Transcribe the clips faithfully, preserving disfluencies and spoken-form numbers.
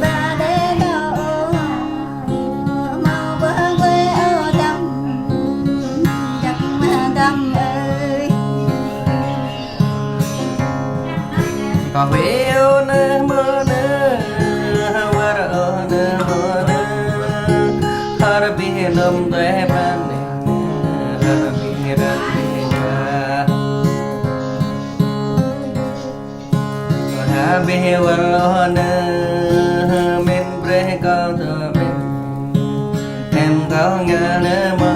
Ba đe kâo, mâo bơ gue ơ Dăm, jăk mă Dăm ơi. Kâo wĭ ơ nơ mơnơ, wơr ơ nơ mơnơ, hơr bĭ lŏm tue pran, hơr bĭ răng bĭ ba. Hơr bĭ wơr ơ nơ, mĭn brơi kâo tơ mĭn. Hiư̆m kâo ngă nơ mơ̆,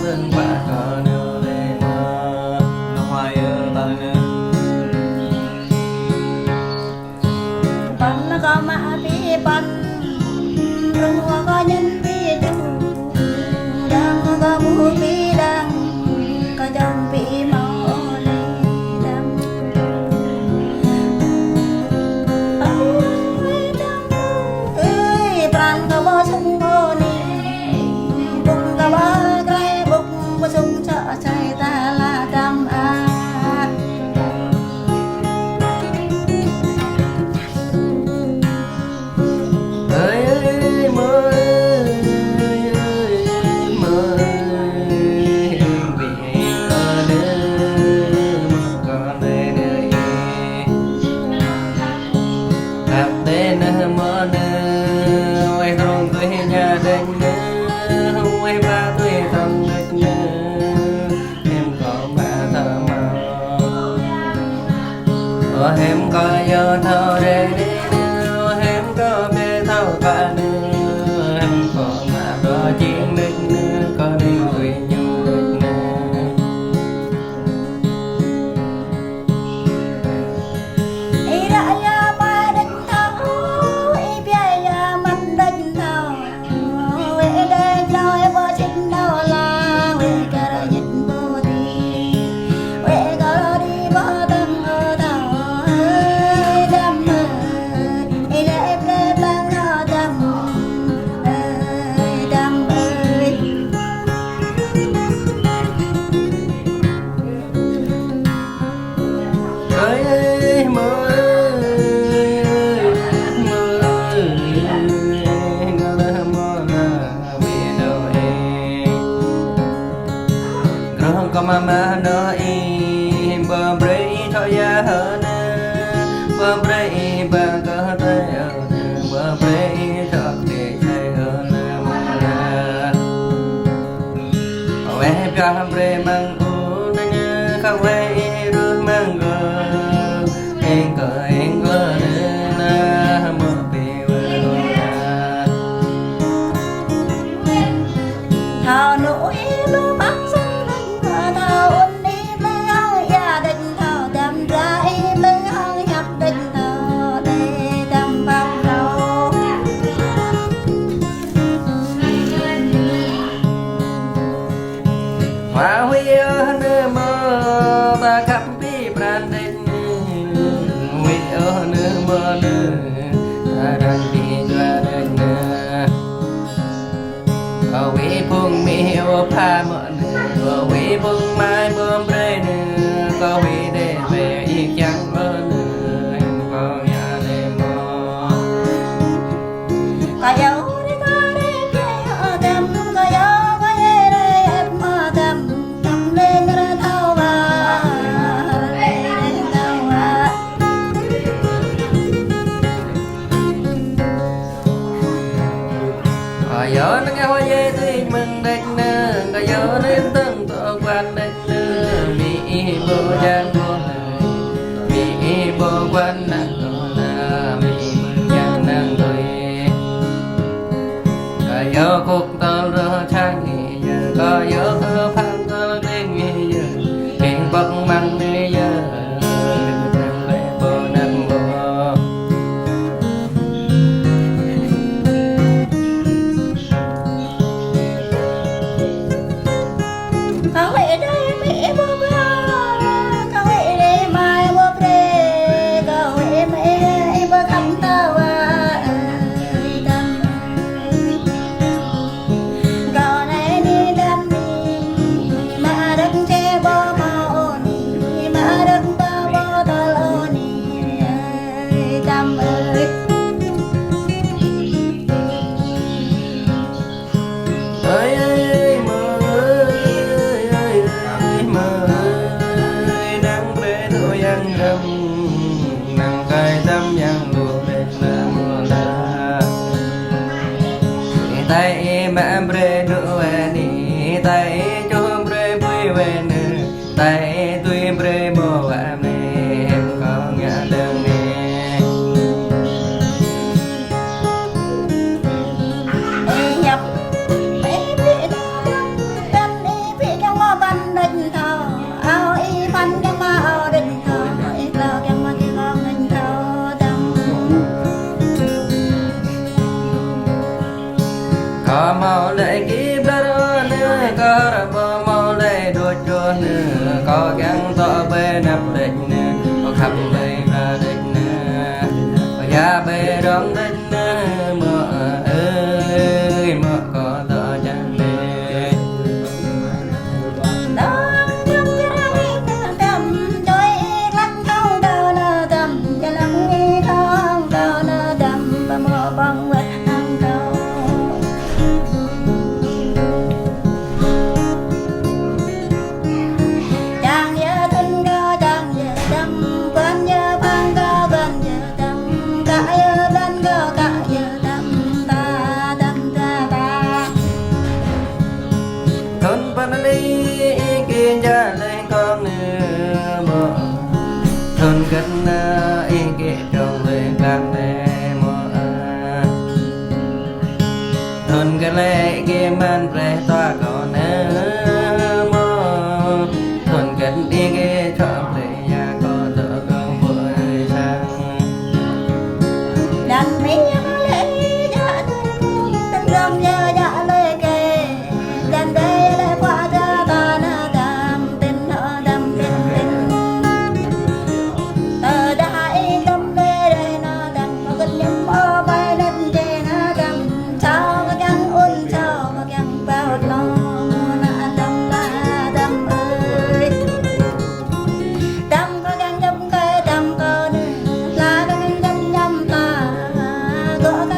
tơ̆ng pă kâo nơ lĕ mơ̆. Nơ Hoai ơ, ta nơ. Păn kâo mă bĭ păn, rơ̆ng wa kâo ñăn bĭ ču, đang kâo ƀuh bĭ đang, kâo čŏng bĭ mâo lĕ đang. Ơi, pran kâo ƀu sŭng ƀu ni, ƀŭk kâo ƀu krĕ, ƀŭk ƀu sŭng čă čai ta la Dăm ah. Ơi, ơi, mơi ơi, mơi ơi, bĭ kâo nơ, mơi kâo nơ nơ. Khăp tê nơ mơnơ, weh krong tui ña đĕč nơ, weh ba tui tăm đĕč nơ, hiư̆m kâo mă thâo mâo. Ơ hiư̆m kâo yơh thâo đĕ đĕ nơ, ơ hiư̆m kâo bĕ thâo kă nơ, hiư̆m kâo mă kâo jing đĕč nơ, kâo đing tui ñu đĕč nơ. Ih ră ia pai đĕč thâo, ih pia ia măn đĕč thâo. Weh đĕč thâo, ih ƀu sĭt thâo lăng, weh kơ rơñit ƀu đĭ. Weh kơ rơđi ƀu tăng ơ thâo, ơi Dăm ơi. Ih lĕ ih brơi blang ơ Dăm, ơi Dăm ơi. Ơi, ơi, mơi ơi, mơi ơi, ngă lơ mơ̆ nă bĭ đô ê. Krong kâo mă mă nơ ih, ƀu brơi ih thâo ia hơ nơ, ƀu brơi ih ba kơ tơi ơ nơ, ƀu brơi ih thâo kơ čai ơ nơ mơ̆ nă. Weh pioh brơi mơ̆ng ƀu nơ, kâo weh ih ruh mơ̆ng kâo. Eng kơ eng kơ nơ na mơ bê wơ nơ. Thâo nŭ ih lu măng săn đĕč, thâo ŭn ih lu hăng ia đĕč, thâo Dăm dra ih lu hăng hiăp đĕč, thâo đe Dăm păng thâo. Wa hui ơ nơ mơ, ba khăp bĭ pran đĕč nơ, hui ơ nơ mơ nơ, ta răng bĭ jua đĕč nơ. Kơ hui phung mi ơ pha mơ nơ, kơ hui phung mai bơm brơi nơ, kơ hui đe wĕ ih kiăng ơ nơ, em kơ ya đe mơ. Kơ yua đe kơ đe kơ yua Dăm, kơ yua kơ yua đe ep mơ Dăm, Dăm đe ngơ thâo wa, đe thâo wa. Kơ yua nơ ngă hua ye tui mơ̆ng đĕč nơ, kơ yua nơ tơ̆ng tŏ quan đĕč nơ, mi ih ƀu jang ƀu nơ, mi ih ƀu quan năng tŏ nơ, mi ih ƀu jang năng tui. Kơ yua kŭk tơl rơh čang ih yơh, kơ yua kơ phang tơl đing ih yơh, ƀing bŏk măng ih yơh, ƀing bŏk ƀu năng ƀu. Kơ wĕ đe mĕ ƀu ba, kơ wĕ đe mai ƀu brơi, kơ wĕ mĕ ƀu khăm tơ wa, ơi Dăm. Kơ nai ni Dăm ni, Ča ƀe rong rin nơ mơ̆ ơi, mơ̆ kơ tơ čang lĕ. Đơ̆ng đơ̆ng čơrang ih nơ tăm, čoi ih lăk hăng kâo nơ tăm, čơlăng ih hăng kâo nơ tăm, pơmơ̆ ƀơ̆ng wơ̆t hăng kâo. Čang yơh thŭn kơ čang yơh tăm, kuan yơh pang kơ kuan yơh tăm, kă yơh blan kơ kă yơh tăm, ta tăm ta ta. Thŭn pơnăn ih kơ ča lĕ kông nơ mơ̆. Thŭn kơt nơ ih kơ trong lĕ klang nơ mơ̆. Thŭn kơ lĕ kơ man pleh tua kơ nơ mơ̆. Thŭn kơ ih kơ čŏ pleh ya kơ tơ kơ bơi sang. Đăng mi ya lĕ ya tơ kơ tơ gam ya ya lĕ kơ. Đăng kơ ya lĕ pua ta ta nơ đăng tin nơ đăng tin tin. Tơ đa ih tăm lĕ rơi nơ đăng. Mơgăt ñăm ơ bai năn dê nă dăm, čao mơkiăng un čao mơkiăng bao lŏng nă dăm nă dăm ơi. Dăm kơ kiăng dăm kơ dăm kơ nư, la kơ kiăng dăm ñăm ta, gŏ kơ